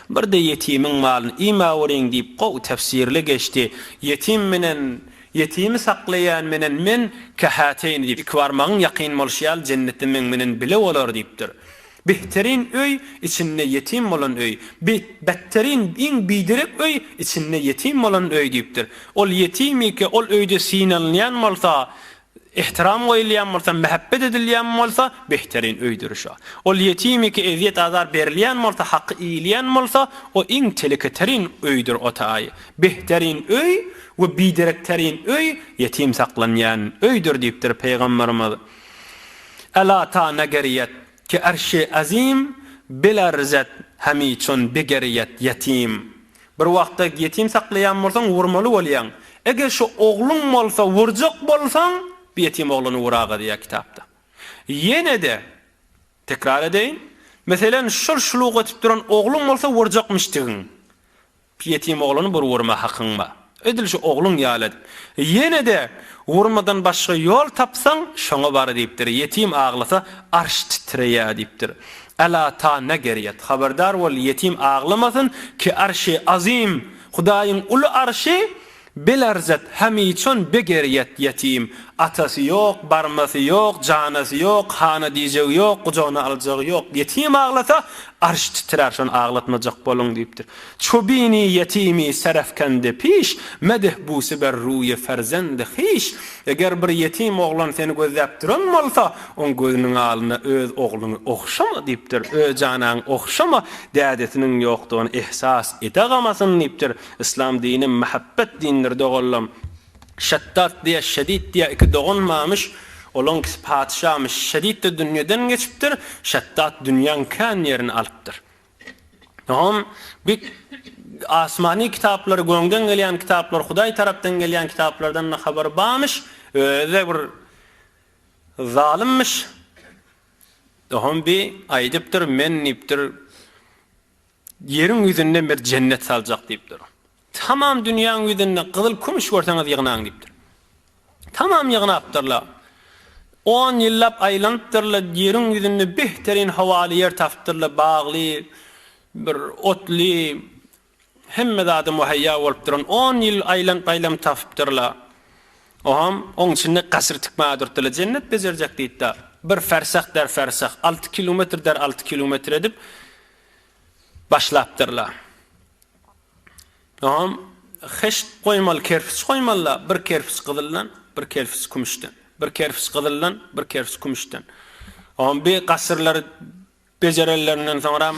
Bir-de ýetimiň malyny iýmäweriň diýip gowy tefsirli geçdi. Ýetim menen, ýetimi saklaýan menen men kähäteýni diýip, iki barmagyň ýakyn bolşy ýaly jennetde meň menen bile bolar diýipdir. Behterin öý, içinde ýetim bolan öý. Betterin, iň biderek öý, içinde ýetim bolan öý diýipdir. Ol ýetimike ol öýde synalynýan bolsa, Ehtiram goýulýan bolsa, mähebbet edilýän bolsa, behterin öýdür şo. Ol ýetimiki ezýet-azar berilýän bolsa, haky iýilýän bolsa, o iň teleketerin öýdür o taýy. Behterin öý we biderekterin öý ýetim saklanýan öýdür diýipdir pygamberimiz. Ela ta negerýet ki arşi azim bilerzet hemi çon bigerýet ýetim. Bir wagtda ýetim saklaýan bolsaň urmaly bolýaň. Eger şu ogluň bolsa urjak bolsaň bu ýetim oglany uraga diýýär kitapda. Ýene-de tekrar edeýin. Meselen şol şuluk etip duran ogluň bolsa urjakmyşdygyň. Ýetim oglany bir urma hakyň bar. Edil şu ogluň ýaly edip. Ýene-de urmadan başga ýol tapsaň şoňa bar diýipdir. Ýetim aglasa arş titreýär diýipdir. Ela ta ne gerýet. Habardar bol, ýetim aglamasyn, ki arşy azym, Hudaýyň uly arşy, bilerzet hemiçon begerýet ýetim. Atasy ýok, barmasy ýok, janasy ýok, hana diýjegi ýok, gujagyna aljagy ýok. Ýetim aglasa, arş titrär, şony aglatmajak boluň diýipdir. Çobini ýetimi serefkende piş, medeh busi ber ruýe ferzendi hyş. Eger bir ýetim oglan seni gözläp duran bolsa, oň gözüniň alynda öz ogluňy ogşama diýipdir, öz janaňy ogşama, dädesiniň ýokdugyny ehsas edegamasyn diýipdir. Yslam dini mähebbet dinidir doganlam. Şetdat diýe, Şedit diýe iki dogan barmyş. Olaň ikisi patyşamyş. Şedit-de dünýeden geçipdir, Şetdat dünýäň kän ýerini alypdyr. Oňam bir asmany kitaplary, göňden gelýän kitaplar, Hudaý tarapdan gelýän kitaplardan-da habary barmyş. Özi-de bir zalymmyş. Oňam bir aýdypdyr, men diýipdir, ýeriň ýüzünde bir jennet saljak diýipdir. Tamam dünýäň ýüzünde gyzyl kümüş görseňiz ýygnaň diýipdir. Tamam ýygnapdyrlar. On ýyllap aýlanypdyrlar, ýeriň ýüzünde behterin howaly ýer tapypdyrlar, bagly, bir otly, hemme zady muhaýýa bolup duran. On ýyl aýlanyp-aýlanyp tapypdyrlar. Oňam oň içinde gasyr tikmäge durupdyrlar. Jennet bejerjek diýipdir. Bir fersah der fersah, alty kilometr der alty kilometr edip başlapdyrlar. Oňam heşt goýmaly, kerpiç goýmaly-da, bir kerpiç gyzyldan, bir kerpiç kümüşden, bir kerpiç gyzyldan, bir kerpiç kümüşden. Oňam bir gasyrlary bejerenlerinden soňram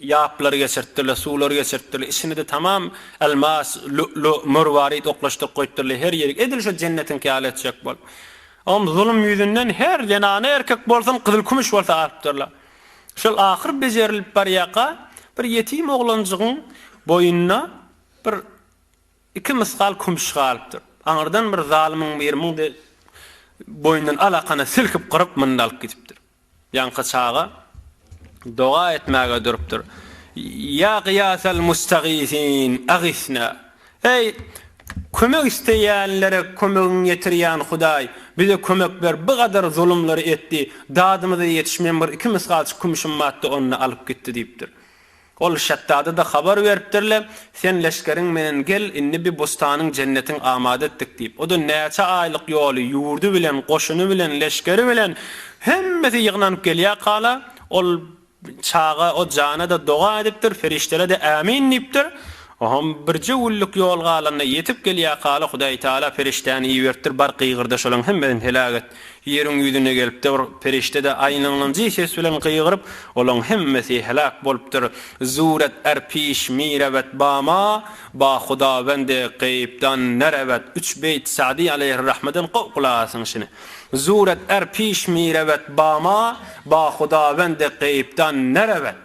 ýaplary geçirtdirler, suwlary geçirtdirler. Içini-de tamam elmas, lü'lü, mürwarit oklaşdyryp goýupdyrlar her ýeri. Edil şo jennetiňki ýaly etjek bolup. Oňam zulum ýüzünden her zenana erkek bolsun, gyzyl-kümüş bolsa alypdyrlar. Şol ahyr bejerilip barýarka, bir ýetim oglanjygyň boýnuna bir iki mysgal kümüş galypdyr. Aňyrdan bir zalymyň biri muň boýnundan alakana silkip gyryp muny alyp gidipdir. Ýaňky çaga doga etmäge durupdyr. Ýa gyýasal mustagysin, agisna! Eý, kömek isleýänlere kömegiňi ýetirýän Hudaý, bize kömek ber, bu gadar zulumlary etdi, dadymyza ýetişmeýän bir iki mysgalçyk kümüşim batdy, ony-da alyp gitdi diýipdir. Ol Şetdada-da habar beripdirler, Sen leşgeriň menen gel, indi bi bostanyň, jennetiň amady etdik diýip. O-da näçe aýlyk ýoly, ýurdy bilen, goşuny bilen, leşgeri bilen, hemmesi ýygnanyp gelýärkala, ol Çaga o jana-da doga edipdir, perişdelere-de ämin diýipdir. Oňam birje günlük ýol galanda ýetip gelýärkaly Hudaýtagala perişdäni iberipdir, bar gygyrda şolaň hemmesini heläk et. Ýeriň ýüzüne gelipde bir perişde-de aýnaňlanjy ses bilen gygyryp, olaň hemmesi heläk bolupdyr. Zuret är piş mirewet bama, ba Hudawendi gaýypdan nerewet. Üç beýt Sa'dy aleýhirrahmeden gowy gulak asyň şini. Zuret är piş mirewet bama, ba Hudawendi gaýypdan nerewet.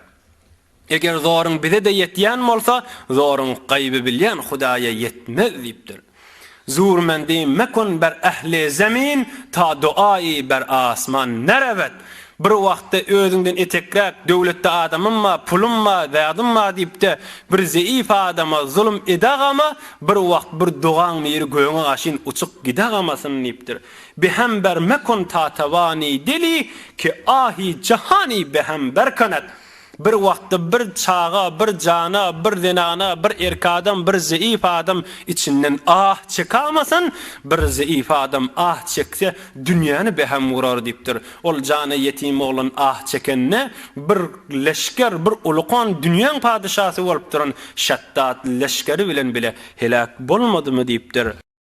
Eger zoruň bize-de ýetýän bolsa, zoruň gaýyby bilýän Hudaýa ýetmez diýipdir. Zurmendi mekun ber ähli zemin, ta duaýy ber asman nerewet. Bir wagtda özüňden etekräk döwletde adamym bar, pulum bar, zadym bar diýip-de, bir zeýif adama zulum edagama, bir wagt bir dogaň biri gögüňe gaşyn uçup gidagamasyn diýipdir. Behem ber mekun ta tawani deli, ki ahi jahani behem berkanet. Bir wagtda bir çaga, bir jana, bir zenana, bir erk adam, bir zeýif adam içinden ah çekamasyn, bir zeýif adam ah çekse, dünýäni behem urar diýipdir. Ol jana ýetim oglan ah çekende, bir leşger, bir ulukan dünýäň padyşasy bolup duran Şetdat leşgeri bilen bile heläk bolmadymy diýipdir.